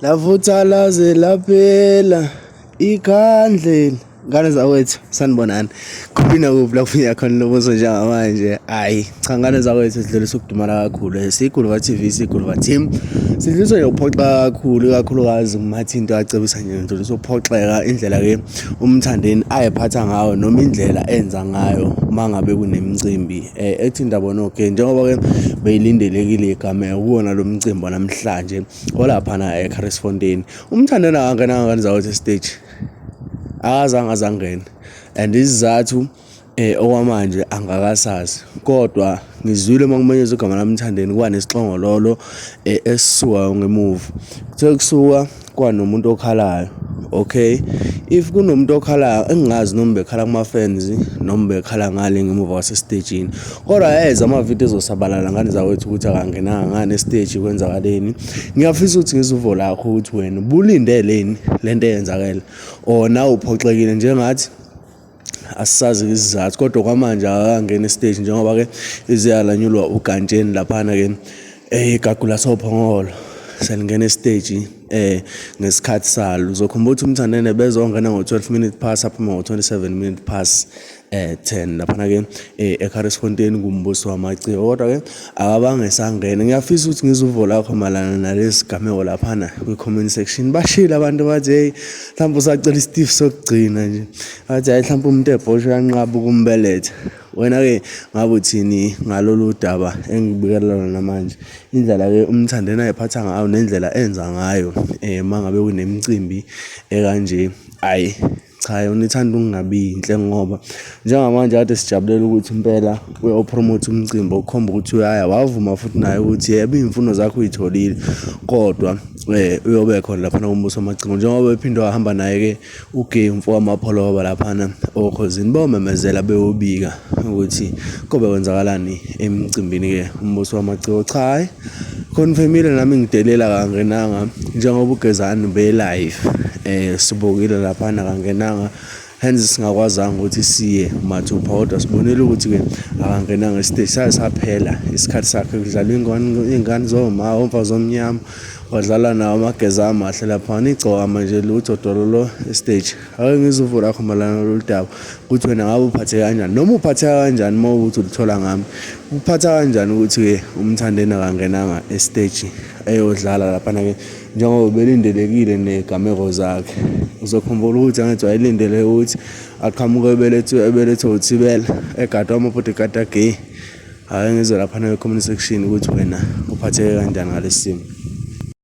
Lavutha laze laphela ikhandlela. Ngane zakwethu sanibonani. Kuphi nakuphi lapho uya khona lobuso njengamanje. Hayi cha ngane zakwethu sidlulisa ukudumala kakhulu. Siyiguluva TV, siyiguluva team. Sidlulisa nje ukuphoxa kakhulu ikakhulukazi kumathinto acebisa nje ngidlulisa ukuphoxeka indlela ke uMthandeni ayephatha ngayo noma indlela enza ngayo mangabe kunemicimbi ethinta bona okay njengoba ke beyilindelekile igameko kuwona lo mcimbi wanamhlanje olaphana eCarisfontein. UMthandeni akangenanga ngane zakwethu estage, akazange azangena and isizathu okwamanje angakasazi, kodwa ngizwile uma kumenyezwa igama laMthandeni kuba nesixongololo esisukayo ngemuva. Kuthe kusuka kwanomuntu okhalayo, okay, if kunomuntu okhalayo engingazi noma bekhala kuma-fans noma bekhala ngale ngemuva kwasesitejini, kodwa eze amavidiyo ezosabalala ngane zakwethu ukuthi akangenanga ngani esiteji, kwenzakaleni. Ngiyafisa ukuthi ngizwe uvo lakho ukuthi wena ubulindeleni lento eyenzakele or nawe uphoxekile njengathi. Asisazi isizathu kodwa kwamanje akakangeni esiteji njengoba-ke ize yalanyulwa uGantsheni laphana-ke igagu lasoPhongolo selingena esiteji ngesikhathi salo. Uzokhumbula ukuthi uMthandeni bezongena ngo-12 minute past aphume ngo-27 minute past 10 laphana-ke eCarisfontein kuMbuso Wamaciko, kodwa-ke akabange esangena. Ngiyafisa ukuthi ngizwe uvo lakho mayelana nalesi sigameko laphana kwi-comment section. Bashilo abantu bathi hey mhlawumbe usacela isitifu sokugcina nje, bathi hhayi mhlawumbe umuntu ebhosha uyanqaba ukumbeletha. Wena-ke ngabe uthini ngalolu daba engikubikela lona manje? Indlela-ke uMthandeni ayephatha ngayo nendlela enza ngayo uma ngabe kunemicimbi ekanje, hhayi cha yona ithanda ukungabi yinhle ngoba njengamanje kade sijabulela ukuthi impela uyawuphromotha umcimbi okukhomba ukuthi uyaya, wavuma futhi naye ukuthi yebo iy'mfuno zakhe uy'tholile kodwa uyobe khona laphana kuMbuso Wamaciko njengoba bephinde wahamba naye-ke uGay umfowamapholoba laphana oKhozini bayomemezela beyobika ukuthi kobe kwenzakalani emcimbini-ke uMbuso Wamaciko. Cha hhayi confirm-ile nami ngidelela akangenanga njengoba uGezani be-live sibukile laphana akangenanga hence singakwazanga ukuthi siye mathupha kodwa sibonile ukuthi-ke akangenanga esiteji saze saphela isikhathi sakhe kudlalwa iy'ngane zoma omfazi omnyama wadlala nawo amageza amahle laphana igcokama nje lutho dololo esiteji. Ake ngizwe uvo lakho mayelana nalolu daba ukuthi wena ngabe uphatheke kanjani noma uphatheka kanjani uma ukuthi ulithola ngami uphatha kanjani ukuthi-ke uMthandeni akangenanga esiteji eyodlala laphana-ke njengoba belindelekile ney'gameko zakhe. Uzokhumbula ukuthi angithi wayelindele ukuthi aqhamuke ebelethwe ebelethwe uThibela egadwa ama-bodyguard agay. Ake ngizwe laphana kwi-comment section ukuthi wena uphatheke kanjani ngalesi simo.